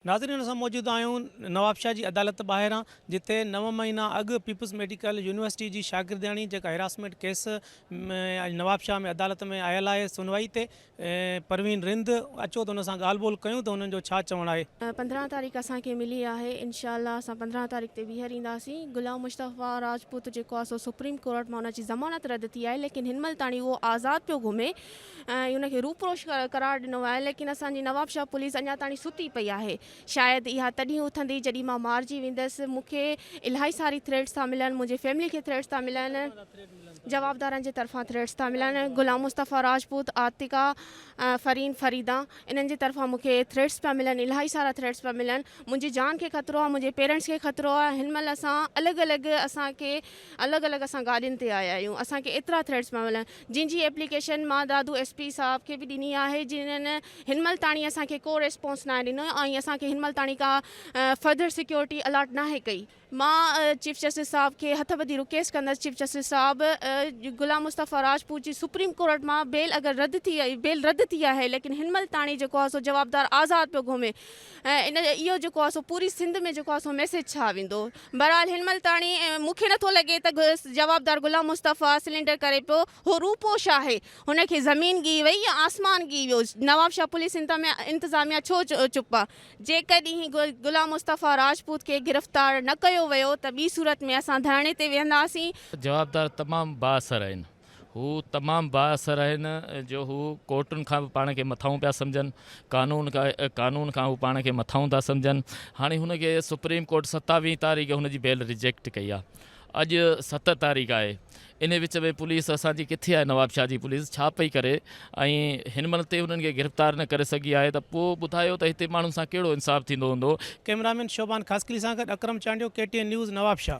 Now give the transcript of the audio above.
ناظرين اسان موجود آهيون نوابشاهه جي عدالت ٻاهران جتي نو مهينا اڳ پيپلز ميڊيڪل يونيورسٽي جي شاگردياڻي جيڪا هراسمينٽ ڪيس ۾ اڄ نوابشاهه ۾ عدالت ۾ آيل آهي سنوائي تي پروين رند اچو ته ان سان ڳالهه ٻولهه ڪيون ته انهن جو ڇا چوڻ آهي. 15 تاريخ اسان کي ملي آهي انشاء الله اسان 15 تاريخ تي ٻيهر اينداسين غلام مصطفيٰ راجپوت جيڪو آهي سو سپريم ڪورٽ مان ان جي ضمانت رد ٿي آهي ليڪن هن مهل تاڻي اهو آزاد پيو گهمي ۽ ان کي روپوش قرار ڏنو آهي ليڪن اسان جي نوابشاهه پوليس اڃا تاڻي ستي پئي آهي شايد اها تڏهن اٿندي جڏهن مان مارجي ويندس مون کي الاهي ساري ٿريٽس ٿا ملن منهنجي فيملي کي ٿريٽس ٿا ملن جوابدارن جي طرفان ٿريٽس ٿا ملن غلام مصطفيٰ راجپوت عاتقه فرين فريده انهن جي طرفان مون کي ٿريٽس پيا ملن الاهي سارا ٿريٽس پيا ملن منهنجي جان کي خطرو آهي منهنجي پيرنٽس کي خطرو آهي هن مهل اسان الڳ الڳ اسان کي الڳ الڳ اسان گاڏين تي آيا آهيون اسان کي ايترا ٿريٽس پيا ملن جنهن جي ايپليڪيشن مان دادو ايس پي صاحب کي به ڏني آهي جنھن هن مھل تاڻي اسان کي ڪو ريسپانس ناهي ڏنو ۽ اسان کي هن مھل تاڻي ڪا فردر سيڪيورٽي الاٽ ناهي ڪئي. مان چيف جسٽس صاحب کي هٿ ٻڌي رڪيسٽ ڪندس چيف جسٽس صاحب غلام مصطفيٰ راجپوت جي سپريم ڪورٽ مان بيل اگر رد ٿي بيل رد ٿي آهي ليڪن هن مھل تاڻي جيڪو آهي سو جوابدار آزاد پيو گهمي ۽ ان اهو جيڪو آهي سو پوري سنڌ ۾ جيڪو آهي سو ميسيج ڇا ويندو بهرحال هن مهل تاڻي مون کي نٿو لڳي ته جوابدار غلام مصطفيٰ سلينڊر ڪري پيو هو روپوش آهي هن کي زمين ڳهي وئي يا آسمان ڳهي ويو نوابشاهه پوليس انتظاميا ڇو چپ آ جيڪڏهن غلام مصطفيٰ راجپوت کي گرفتار نه ڪيو ويو ته ٻي صورت ۾ اسان ڌرڻي تي ويهنداسين. جوابدار تمام بااثر آهن. هو تمام بااثر آهن جو هو ڪورٽن کان به پاڻ کي مٿانهون پيا سمجهن، قانون قانون کان هو پاڻ کي مٿانهون ٿا سمجهن. هاڻي هن کي سپريم ڪورٽ ستاويهه تاريخ هن جي بيل ريجيڪٽ ڪئي آهي. اڄ ست تاريخ آهي. ان وچ ۾ پوليس اسان جي ڪٿي آهي نوابشاهه جي پوليس ڇا پئي ڪري ۽ هن مهل تي هنن کي گرفتار نه ڪري سگهي آهي ته پوء ٻڌايو ته هتي ماڻهن سان ڪهڙو انصاف ٿيندو هوندو. ڪئميرامين شوبان خاصخيلي سان گڏ Akram Chandio, K T N news, Nawabshah.